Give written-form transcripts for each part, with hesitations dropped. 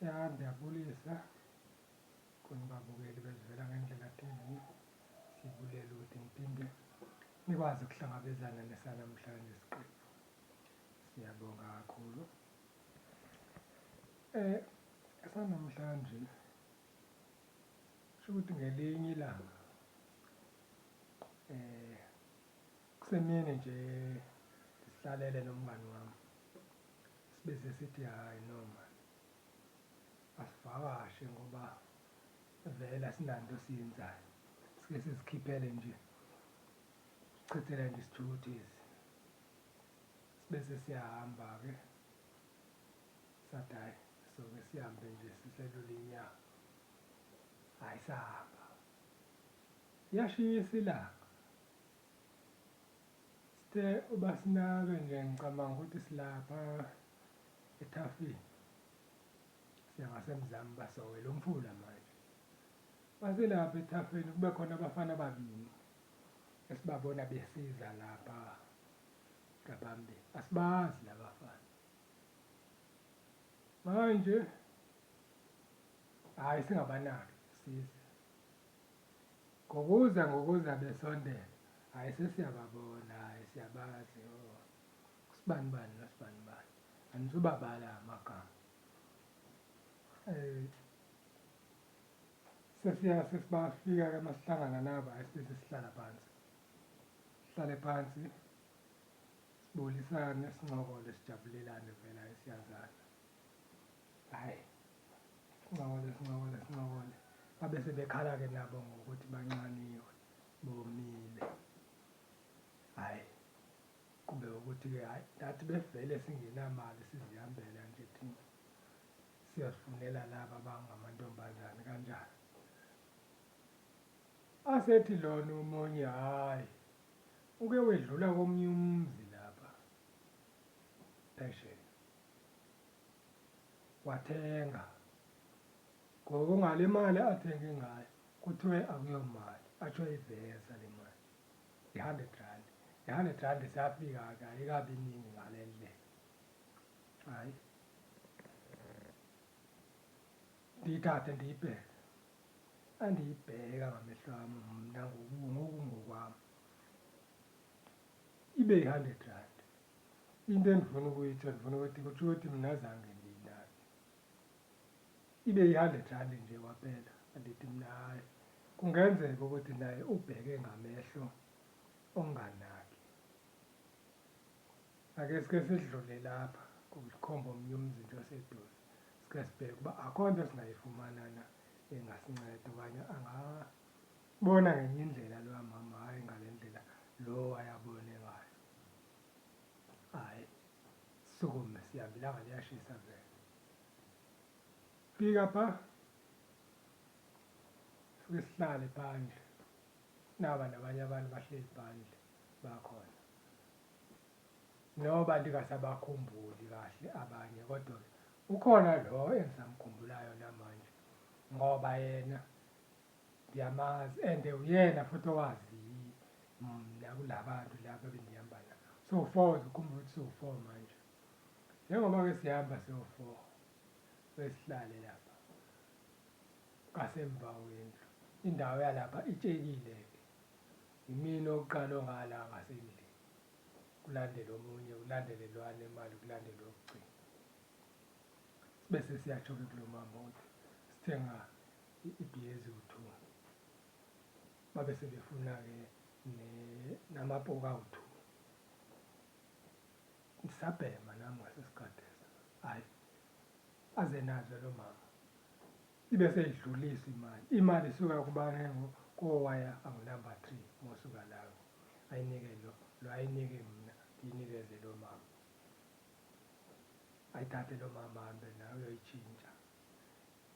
Ya, ngiyabulisa kuni babukeli beZivela Ngendlela TV. Sibulela ukuthi niphinde nikwazi ukuhlangabezana nesanamhlanje isiqephu. Siyabonga kakhulu. Eh esanamhlanje kusho ukuthi ngelinye ilanga eh kusemini nje sihlalele nomngani wami sibe sesithi hhayi no man asivakashe ngoba vele asinanto esiyenzayo sike sizikhiphele nje sichithele nje isithukuthezi sibe sesiyahamba-ke sathi hhayi soke sihambe nje siselula inyawo hhayi sahamba liyashisa ilanga Sithe uba sinabe nje ngicabanga ukuthi silapha ethafeni siya ngasemzamo basowela umfula manje. Baselapha ethafeni kube khona abafana ababili esibabona besiza lapha ngaphambili. Asibazi labafana. Manje hhayi singabanaki size. Ngokuza ngokuza besondela, hhayi sesiyababona, hhayi siyabazi, oh, usibanibani nosibanibani. Angisubabala amagama. Eh, sesiya sesibafika-ke masihlangana nabo, hhayi sibe sesihlala phansi. Sihlale phansi, sibulisane, sincokole, sijabulelane vele, hhayi siyazana. Hhayi, sincokole, sincokole, sincokole. Babe sebekhala-ke nabo ngokuthi banxaniwe, bomile. Hhayi, kube ukuthi-ke hhayi nathi besivele singenamali sizihambela nje thina siyozifunela laba abangamantombazane kanjani. Asethi lona omunye hhayi uke wedlula komunye umzi lapha phesheya. Wathenga. Ngoku ngale mali athenge ngayo kuthiwe akuyomali, atsho eyiveza le mali. I-hundred rand. I-hundred rand isafika-ke ayikabi iningi ngale ndlela. Hayi. Ndiyithathe ndiyibheke. Andiyibheka ngamehlo ami mna ngokungokwami. Ibe yi-hundred rand. Into endifuna ukuyitsho ndifuna ukuthi kutsho ukuthi mna zange ndiyinake. Ibe yi-hundred rand nje kwaphela. Andithi mna hayi kungenzeka ukuthi naye ubheke ngamehlo onganaki. Ake sike sidlule lapha kukhomba omunye umzi nje oseduze. Sike sibheke ukuba akho nto singayifumana na engasinceda okanye angabona ngenye indlela loya mama hhayi ngale ndlela lo ayabone ngayo. Hhayi sisukume sihambe ilanga liyashisa vele. Fika pha sike sihlale phandle naba nabanye abantu bahleli phandle bakhona noba ndingasabakhumbuli kahle abanye kodwa ukhona lo engisamkhumbulayo namanje ngoba yena ndiyamazi and uyena futhi owazi mna kulabantu laba ebendihamba nabo. So four ukhumbula ukuthi siwu-four manje. Njengoba-ke sihamba siwu-four besihlale lapha ngasemva kwendlu. Indawo yalapha itshekile-ke. Yimina owokuqala ongala ngasendlini. Kulandele omunye, kulandele lo anemali, kulandele owokugcina. Sibe sesiyatsho-ke kulo mama ukuthi sithenga ibhiya eziwu-two. Babe sebefuna-ke namapoki awu-two. Ngisabhema nami ngasesikhathi hhayi aze nazo lo mama ibe seyidlulisa imali imali isuka kubani kowaya angunumber 3 mosuka lawo ayinike lo lo ayinike mina ngiyinikeze lo mama ayithathe lo mama hambe nayo uyoyitshintsha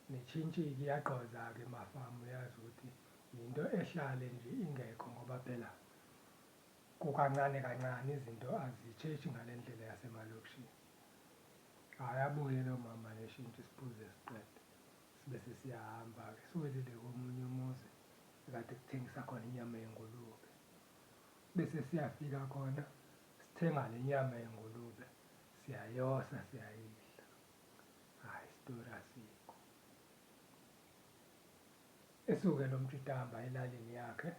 netshintshe-ke iyagqoza-ke emafamu uyazi ukuthi yinto ehlale nje ingekho ngoba phela Kukancane kancane izinto azitshetshi ngale ndlela yasemalokishini. Hhayi abuye lo mama neshintshi siphuze siqede. Sibe sesiyahamba-ke siwelele komunye umuzi ekade kuthengisa khona inyama yengulube. Bese siyafika khona sithenga le nyama yengulube siyayosa siyayidla. Hhayi isitori asikho. Esuke lo mjita ahambe elalini yakhe,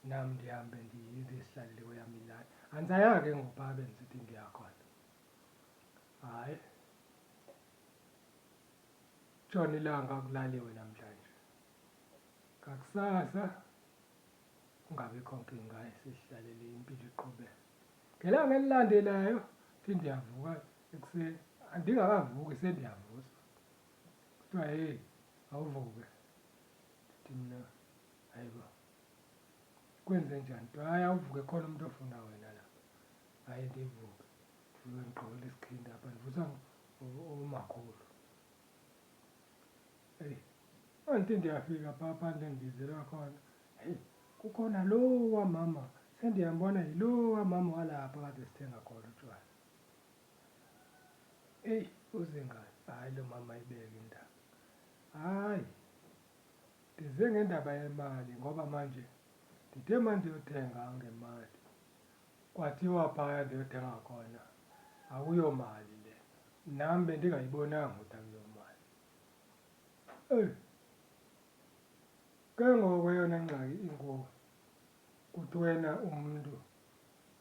nami ndihambe ndizihlalele kweyam ilali. Andisayanga ke ngoku phaa bendisithi ndiya khona. Hayi, tshona ilanga kulaliwe namhlanje. Ngakusasa kungabikho nkinga, hayi sizihlalele impilo iqhubeke. Ngelanga elilandelayo thi ndiyavuka ekuseni, andingakavuki sendiyavuswa. Kuthiwa heyi awuvuke. Ndithi mna hayi bo, kwenze njani? Kuthiwa hayi awuvuke khona umuntu ofuna wena lapha. Hayi ndivuke, ndivuke ndigqokile isikhindi apha ndivuswa umakhulu. Eyi, andithi ndiyafika phaa phandle endibizelwa khona, heyi kukhona lowa mama sendiyambona yilowa mama walapha kade sithenga khona utshwala. Eyi uze ngani? Hayi lo mama ayibeke indaba. Hayi ndize ngendaba yemali ngoba manje ndithe ma ndiyothenga ngemali kwathiwa phaya ndiyothenga khona akuyomali le. Nami bendingayibonanga ukuthi akuyomali. Eyi ke ngoku eyona ngxaki inkulu kuthi wena umntu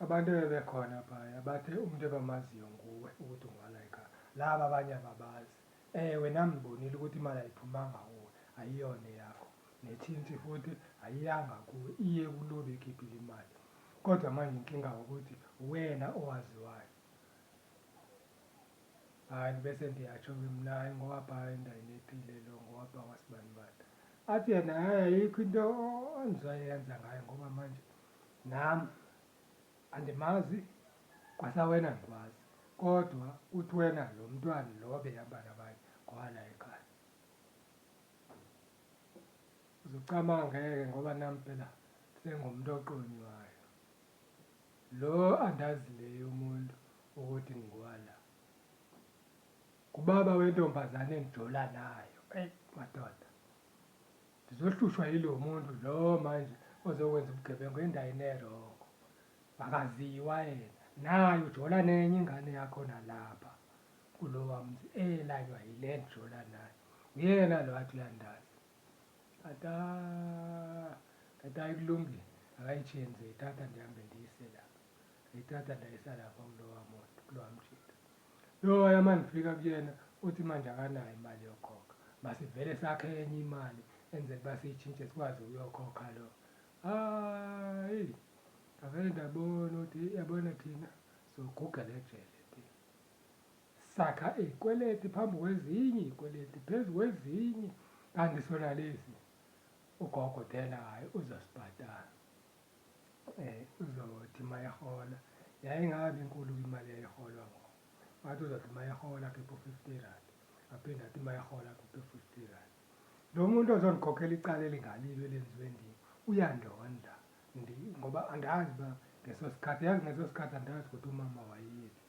abantu ebebekhona phaya bathe umntu ebamaziyo nguwe ukuthi ungwala ekhaya, laba abanye ababazi. Ewe, nam ndibonile ukuthi imali ayiphumanga kuwe, ayiyona eyakho, netshintshi futhi ayiyanga kuwe, iye kulo bekhiphile imali. Kodwa manje inkinga ukuthi uwena owaziwayo. Hayi bese ndiyatsho-ke mna, hayi ngowapha endaweni ethile lo, ngowapha kwasibanibani. Athi yena hayi ayikho into endizoyenza ngayo ngoba manje nam andimazi kwasawena andikwazi, kodwa uthi wena lo mntwana lo behamba nabanye ngowala ekhaya. Uzucama ngeke ngoba nami phela sengumntu oqonywayo. Lo andazileyo umuntu ukuthi ngowala. Ngubaba wentombazane engijola nayo. Eyi madoda. Ndizohlushwa yilo muntu lo manje ozokwenza ubugebengu endaweni erongo. Akaziwa yena. Naye ujola nenye ingane yakhona lapha kulowa mzi elanywa yile endijola nayo. Uyena lo athi uyandazi. Tata, tata hayi kulungile. Akayitshenzi ndiyithatha ndihambe ndiyise lapha. Ndayithatha ndayisa lapha kulowa muntu, kulowa mjita. Loya uma ngifika kuyena uthi manje akanayo imali yokukhokha. Masivele sakhe enye imali enzele uba siyitshintshe sikwazi ukuyokhokha lo. Hayi, ngavele ndabona ukuthi yabona thina sogugela ejele thina. Sakha iy'kweleti phambi kwezinye iy'kweleti phezu kwezinye kanti sona lesi ugogo thena hhayi uzosibhadala. Uzothi uma ehola, yayingabi inkulu-ke imali eyayiholwa ngo. Wathi uzothi uma ehola akhiphe u-fifty rand, aphinde athi uma ehola akhiphe u-fifty rand. Lo muntu ozongikhokhela icala elingalilo elenziwe ndim uyandondla ngoba andazi uba ngeso sikhathi, yazi ngeso sikhathi andazi ukuthi umama wayephi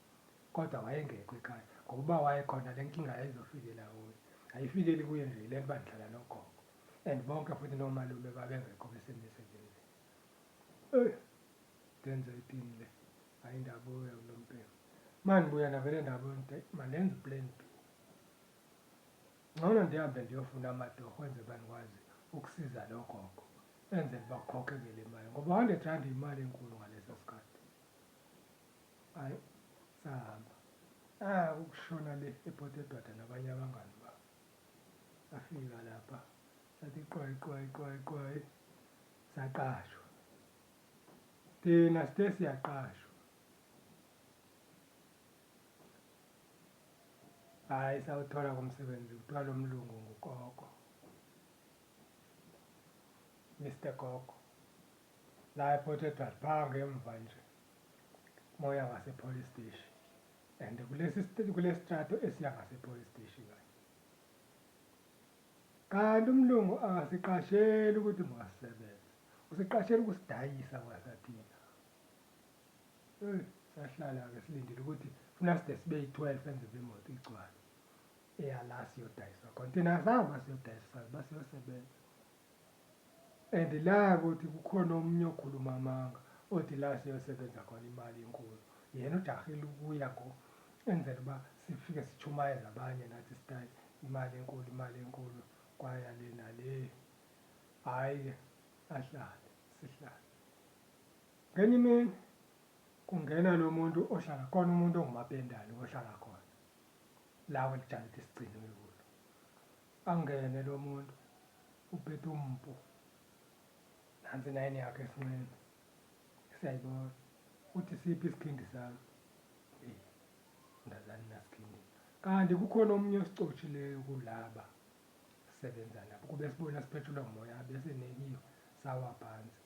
kodwa wayengekho ekhaya ngoba uba wayekhona le nkinga yayizofikela kuye. Ayifikeli kuye nje yile nto uba ndihlala nogogo and bonke futhi nomalume babengekho besemisebenzini. Eyi ndenze ithini le, hayi ndabuya kulo mbhemu. Uma ngibuya ndavele ndabona ukuthi eyi mandenze u-plan B. Ngcono ndihambe ndiyofuna amatorho enzele uba ndikwazi ukusiza lo gogo, enzele uba kukhokheke le mali ngoba u-hundred rand yimali enkulu ngaleso sikhathi. Hhayi sahamba, ah ukushona le ePort Edward nabanye abangani bami. Safika lapha sathi qwayi qwayi qwayi qwayi saqashwa. Thina sithe siyaqashwa. Hhayi sawuthola kumsebenzi kuthiwa lo mlungu nguKoko. Mister Koko. La ePort Edward pha ngemva nje. Moya ngase police station. And kulesi kule strato esiya ngase police station kanye. Kanti umlungu akasiqasheli ukuthi masisebenze. Usiqashela ukusidayisa kwasathina. Eyi sahlala-ke silindile ukuthi funa side sibe yi-12 enze imoto igcwale. Eya la siyodayiswa khona. Thina asihamba siyodayisa sazi uba siyosebenza. And la kuthi kukhona omunye okhuluma amanga othi la siyosebenza khona imali inkulu. Yena ujahile ukuya ngo enzela uba sifike sitshumayeze abanye nathi sithi hayi imali enkulu imali enkulu kwaya le nale. Hhayi-ke ahlale, sihlale. Ngenye imini kungena lo muntu ohlala khona, umuntu ongumapendane ohlala khona la kwelijalidi esigciniwe kulo. Angene lo muntu uphethe umpu, nansi inayini yakhe esinqeni, siyayibona. Uthi siphi isikhindi sami? Eyi, ndazani nasikhindi. Kanti kukhona omunye osicoshileyo kulaba sisebenza nabo, kube sibona siphetshulwa ngumoya bese nekiwe sawa phansi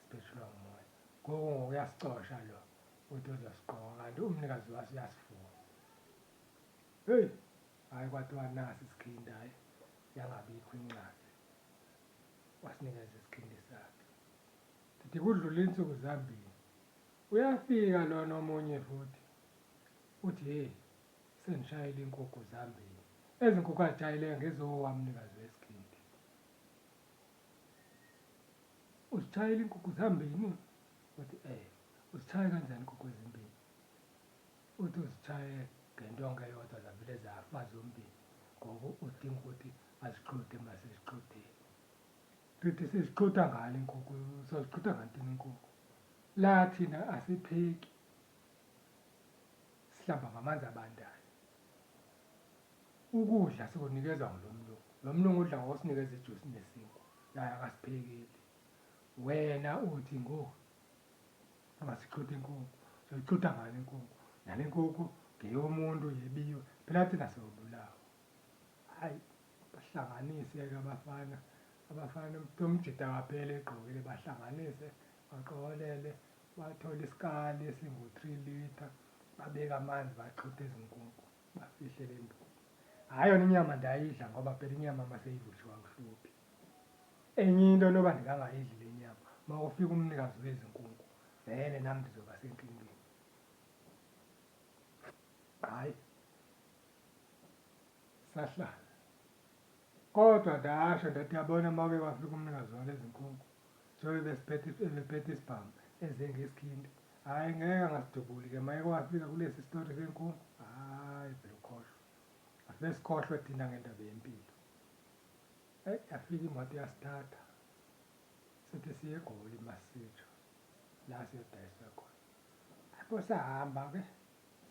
siphetshulwa ngumoya. Ngoku ngokuyasicosha lo uthi uzosiqoka kanti umnikazi waso uyasifuna. Heyi, hhayi kwathiwa nasi isikhindi, hhayi yangabikho ingxaki. Wasinikeza isikhindi sakhe. Ndithi kudlule insuku zambini, uyafika lona omunye futhi uthi heyi sendishayele iinkukhu zambini. Ezi nkukhu azitshayileyo ngezowa mnikazi wesikhindi. Uzitshayela iinkukhu zambini? Uthi eh, uzitshaye kanjani iinkukhu ezimbini? Uthi uzitshaye ngentonga eyodwa zavele zafa zombini ngoku udinga ukuthi azixuthe masizixutheni. Ndithi sizixutha ngani iinkukhu, sozixutha ngantoni iinkukhu? La thina asipheki, sihlamba ngamanzi abandayo. Ukudla sikunikezwa ngulo mlungu, lo mlungu udla ngokusinikeza ijusi nesinkwa, naye akasiphekeli. Wena uthi ngoku masixuthe inkukhu, soyixutha ngani inkukhu? Nale nkukhu ngeyomuntu yebiwe, phela thina siyobulawa. Hayi, bahlanganise-ke abafana, abafana umjita akaphele egqokile, bahlanganise baqokelele bathole isikali esingu-three litre, babeke amanzi baxhuthe izinkukhu, bafihle le nduku. Hhayi yona inyama ndayidla ngoba phela inyama maseyivuthiwe akuhluphi. Enye into noba ndingangayidli le nyama, uma kufika umnikazi wezinkunku vele nami ndizoba senkingeni. Hhayi, sahlala. Kodwa ndasho ndathi yabona uma ke kwafika umnikazi walezi nkunku njengoba ebesiphethe ebephethe isibhamu eze ngesikhindi, hhayi ngeke angasidubuli-ke uma eke wafika kulesi sitori senkunku, hhayi vele ukhohlwe. Asivele sikhohlwe thina ngendaba yempilo. Eyi yafika imoto yasithatha sithi siye eGoli masitsho la siyodayiswa khona. Lapho sahamba ke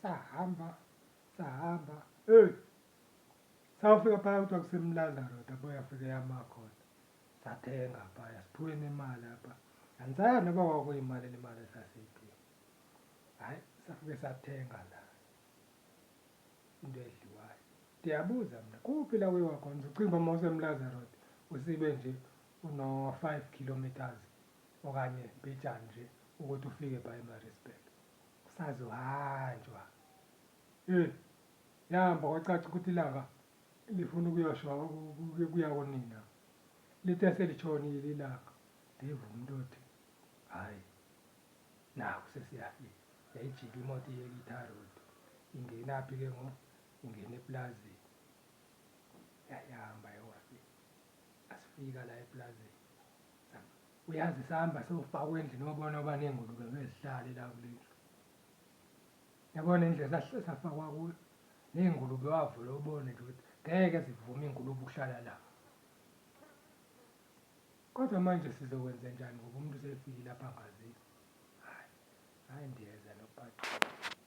sahamba sahamba hey sawufika phaya kuthiwa kuseMlaza Road apho yafike yama khona sathenga phaya siphuwe nemali apha andisayazi noba kwakuyimali le mali esasiyiphiwe hayi safike sathenga la into edliwayo. Ndiyabuza mna kuphi la kuyiwa khona? Ucinga uba uma useMlaza Road usibe nje uno-five kilometres okanye mbijana nje ukuthi ufike pha eMaritzburg. Kusazohanjwa. Hey, yahamba kwacaca ukuthi ilanga lifuna ukuyoshwa kuya konina. Lithe selitshonile ilanga ndiva umuntu othi hhayi Nakhu sesiyafika. Yayijika imoto iyeka i-tar road. Ingenaphi ke ngo? Ingena eplazini. Yayihamba yofika. Asifika la eplazini. Uyazi sihamba siyofakwa endlini obona uba ney'ngulube ngeke zihlale la kule ndlu. Yabona indlu esafakwa kuyo? Ney'ngulube wavula ubone nje ukuthi ngeke zivume iy'ngulube ukuhlala la. Kodwa manje sizokwenzenjani ngoba umuntu usefikile apha angazile. Hayi, hayi ndiyeza nobhaqile.